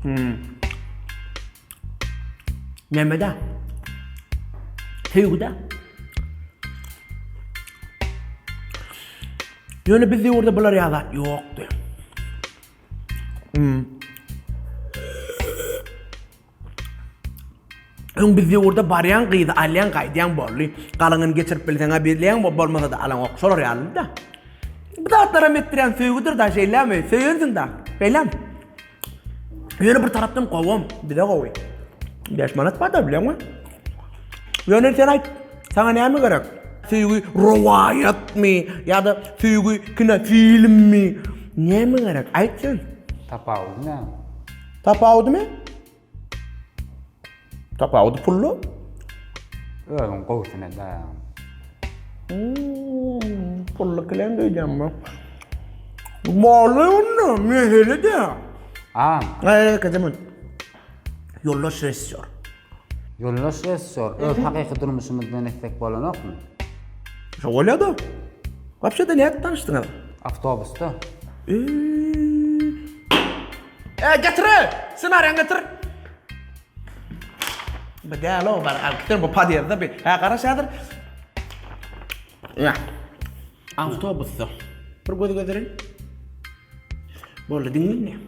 Hmm. Nämede? Söýgüde. Ýöne biz döwürde bular ýaly zat ýokdy. Hmm. Öň biz döwürde barýan gyzy alýan gaýdýan boldy. Galyňyny geçirip bilseň-ä bilýäň, bolmasa-da alaňok. Şolar ýalydy-da. Bu zatlaram etdirýän söýgüdir da, şeýlemi? Söýensiň da. Şeýlemi? Ýöne bir tarapdan gowam, bize gowy. 5 manat bar da bilýäňmi? Ýöne sen aýt, saňa näme gerek? Söýgi rowaýatmy ýa-da söýgi kinofilmmi? Näme gerek? Aýt sen. Tapawudy näme? Tapawudymy? Tapawudy pullu. Özüň gowusyny edäýäň. Hmm, pullu kilen öýdýän bu. Boldy onda, mesele de. A. Eee, kızım. Ýoldaş rejissýor. Ýoldaş rejissýor, öz hakyky durmuşymyz bilen etsek bolanokmy? Şo bolýa-da. Wapşe-de nädip tanyşdyňyz? Awtobusda. Eee. E, getir! Ssenariýaňy getir! Bu däl o, bar, al getir bu podýezde bir. Hä, garaş häzir. Ýa. Awtobusda. Bir göz gezdirin. Boldy, diňle indi.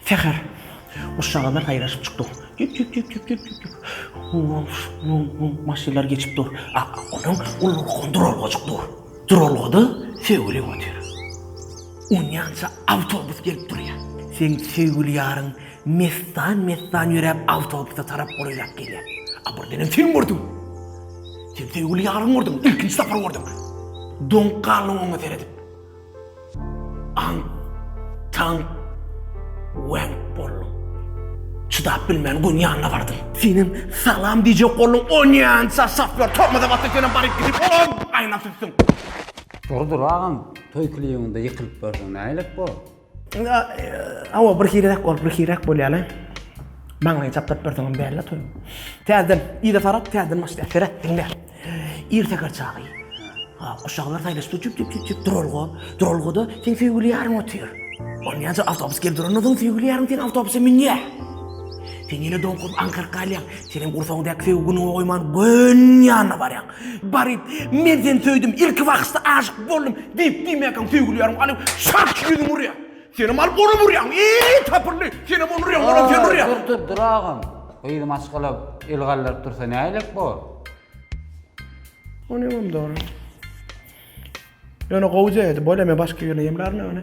Säher. Guşjagazlar saýraşyp çykdy. Tüp tüp tüp tüp tüp tüp. Maşynlar geçip dur. A, onuň ullakan duralgajyk dur. Duralgada söýgüli otyr. Onýança awtobus gelip durýar. Seň söýgüli ýaryň messan-messan ýöräp awtobusa tarap golaýlap gelýär. A birdenem sen gördüň. Sen söýgüli ýaryňy gördüň, ilkinji sapar gördüň. Doňup galdyň oňa seredip. Aňk, taňk, weňk bolduň. Çydap bilmän göni ýanyna bardyň. Senem salam diýjek bolduň, onýança şofýor tormoza basdy, senem baryp gidip oň aýna süsdüň. Dur dur agam, toý klibinde ýykylyp görseň nähilek bor? Hawa, bir hiräk bolup, bir hiräk bolýar-la. Maňlaýyny çapdyryp berseňem bärle toýuň. Täzeden, yza sarap, täzeden başlaýar. Seret, diňle. Ir säher çagy. Ha, guşaklar saýlaşdy, jüp jüp jüp jüp duralga. Duralgada seň söýgüli ýaryň otyr. Onýança awtobus gelip durandan soň söýgüli ýaryň seň awtobusa münýär. Sen ýene doňkup aňkaryp galýaň. Senem gursagyňdaky söýgi günüňe goýman göni ýanyna barýaň. Baryp, men seni söýdüm, ilki bakyşda aşyk boldum diýip diýmänkäň söýgüli ýaryň alyp şark ýüzüňe urýar. Senem alyp onam urýaň. Eý, tapyldy. Senem ony urýaň, onam seni urýar. Dur, dur, dur agam. Gyz maşgala el galdyryp dursa nähilek bor? Onuňam dogry. Ýöne gowja edi. Bolýa men başga ýerine ýemlärin ýöne.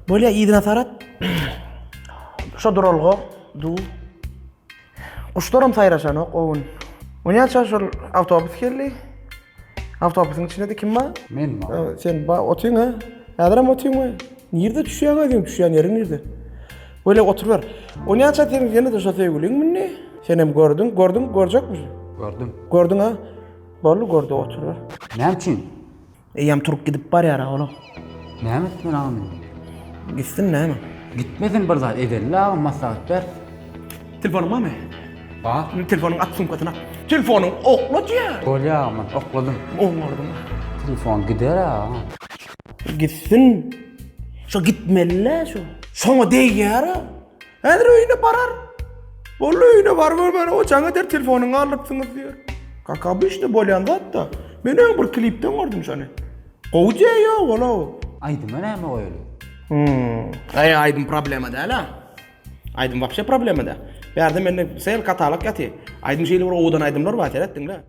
Bolýa yzyna sarat. Şo duralga du. Guşlaram saýraşanok o gün. Onýança şol awtobus geldi. Awtobusyň içinde-de kim bar? Men bar. Sen ba otyň ha? Häzirem otyňmy? Nirde düşýäň özüň? Düşýän ýeriň nirde? Böyle oturyber. Onýança seniň ýene-de şo söýgüliň mündi. Senem gördüň, gördüň, görjekmi? Gördüm. Gördüň ha? Boldy, gördi oturyber. Näme üçin? Eýýäm turup gidip barýar-a olam. Näme etmeli agam indi? Gitsin näme? Gitmesin bir zat edeli agam maslahat ber. Telefonyň barmy? Bar. Indi telefonyň at sumkasyna. Telefonyň okla diýýär. Bolýar agam men okladym. Oňardyň. Telefon gider agam. Gitsin. Şo gitmeli-le şo. Şoňa degýär-a. Häzir öýüne barar. Boldy öýüne baryp görmän o jaň eder telefonyňy aldypsyňyz diýer. Kaka obyçny bolýan zat-da. Men öň bir klipden gördüm şony. Gowy diýýär ýok ola. Aýdyma näme goýaly? Hmm. Aý aýdym problema däl-a. Aýdym wapşe problema däl. Bärde mende sel katalog ýatyr. Aýdym şeýle bir owadan aýdymlar bar seret diňle.